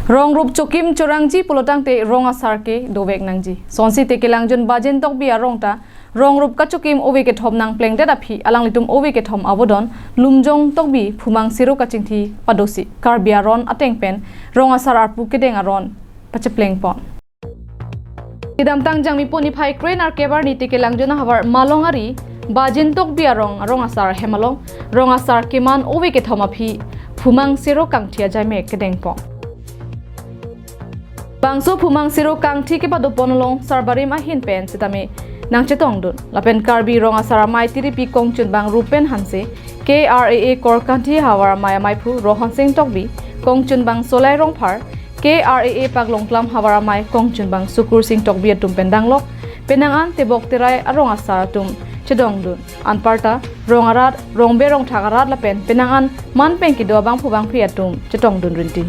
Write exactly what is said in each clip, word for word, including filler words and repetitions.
Rong rup chokim chorangji pulotangte rong asar ke dovek nangji. Sonsi Tekelangjun Bajen Tokbi arong ta rong rup kachokim ove kethom nangplengdet aphi alanglitum ove kethom avodon Lumjong Tokbi Phumang Siro kachingthi padosi Karbi aron ateng pen rong asar arpu kedeng aron pacheplengpon. Kedamtang Jangmi po niphai kre-nerkep arni Tekelangjun ahavar Malong ari Bajen Tokbi arong, rong asar hem along rong asar keman ove kethom aphi Phumang Siro kangthi ajaime kedengpon. Bangso Phumang Siro kangthi kepadopon along sarbarim ahin pen sitame nangchetongdun. Lapen Karbi Rong Asar Amei Tiripi Kongchunbang Rupen Hanse, K R A A Korkanthi Havar Amei Ameiphu Rohon Sing Tokbi, Kongchunbang Solai Rongphar, K R A A Paklongklam Havar Amei Kongchunbang Sukur Sing Tokbi atum pen danglok penang an tebok terai arong asar atum chedongdun. Anparta rong arat, rongbe rongthak arat lapen penang an man pen kedo abangphu bangphi atum chetongdun rinti.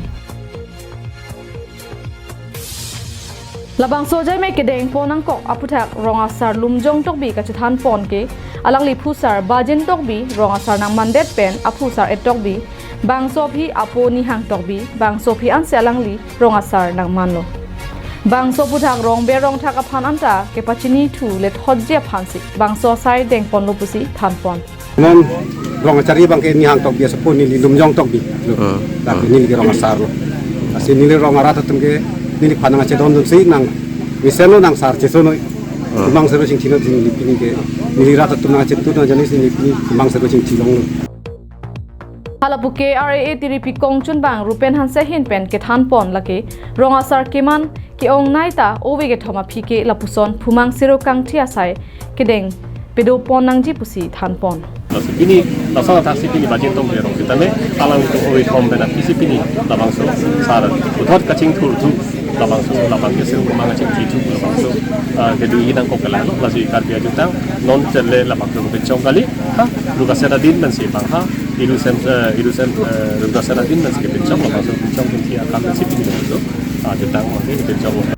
Labangso ajaime kedengpon nangkok aphuthak rong asar Lumjong Tokbi kachethanpon ke alangli phusar Bajen Tokbi rong asar nangmandet pen aphusar et Tokbi, bangso aphi apo Nihang Tokbi, bangso aphi ansi alangli rong asar nangmanlo. Bangso aphuthak rongbe rongthak aphan anta kepachinithu lethotji aphansi bangso asai dengponlo pusi thanpon. Non rong achari abangke Nihang Tokbi asopo, neli Lumjong Tokbi lo. Hmm. Lake neli ke rong asar lo. Lasi neli rong arat atum ke neliphan nangchedondunsi nang mesen lo, nang sar cheso noi. Hmm. Phumang Siro chingthi noi, neli pini ke neli rat atum nangchetun nangjanisi neli pini Phumang Siro chingthi longlo. Halapu K R A A Tiripi Kongchunbang Rupen Hanse ahin pen kethanpon lake rong asar keman ke-ongnei ta ove kethom aphi ke lapuson Phumang Siro kangthi asai kedeng pedopon nangji pusi thanpon. Lasi pini, laso athaksi pini Bajen Tokbi arong sitame alanglitum ove kethom pen aphisi pini labangso sar puthot kachingthurthu, labangso labang ke Siro Phumang kachingthithu labangso, ah, kedo-i nangkok ke lahelo. Lasi Karbi ajutang non chele labangso kepinchong kali, ha, ruk aset adin pensi bang ha, iru sem, eh, iru sem, eh, ruk aset adin pensi kepinchong, labangso pinchong pinthi akam pensi pini labangso, ah, jutang mangke kepinchong.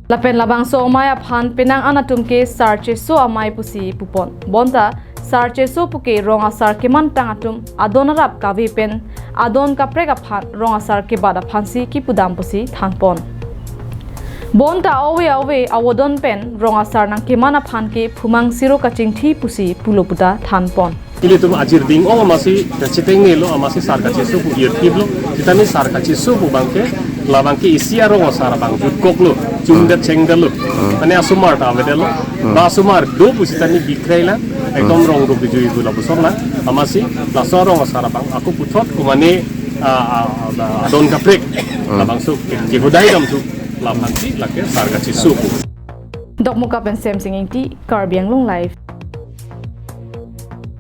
Lapen labangso amei aphan penang an atum ke sar cheso amei pusi pupon. Bonta sar cheso puke rong asar kemantang atum adon arap kave pen adon kaprek aphan rong asar kebat aphansi kipudam pusi thanpon. Bonta ove ove avodon pen rong asar nangkeman aphan ke Phumang Siro kachingthi pusi pulo puta thanpon. Ilitum ajirding-ong amatsi kachitengnelo, amatsi sar kacheso pu irkiplo. Sitame sar kacheso pu abangke, labangke isi arong asar abang jutkoklo, chungdet chengdetlo. Hmm. Mane asomar ta avedetlo. Hmm. Ba asomar do pusitame bikrai lang, ekdom, hmm, rong rup bijui pu lapuson lang. Amatsi laso arong asar abang ako puthot kumane, ah, ah, ah, adon kaprek, hmm, labangso ke, kehodai damthu, laphansi lake sar kacheso pu. Dokmoka pen Semsing Ingti, Karbi Anglong Live.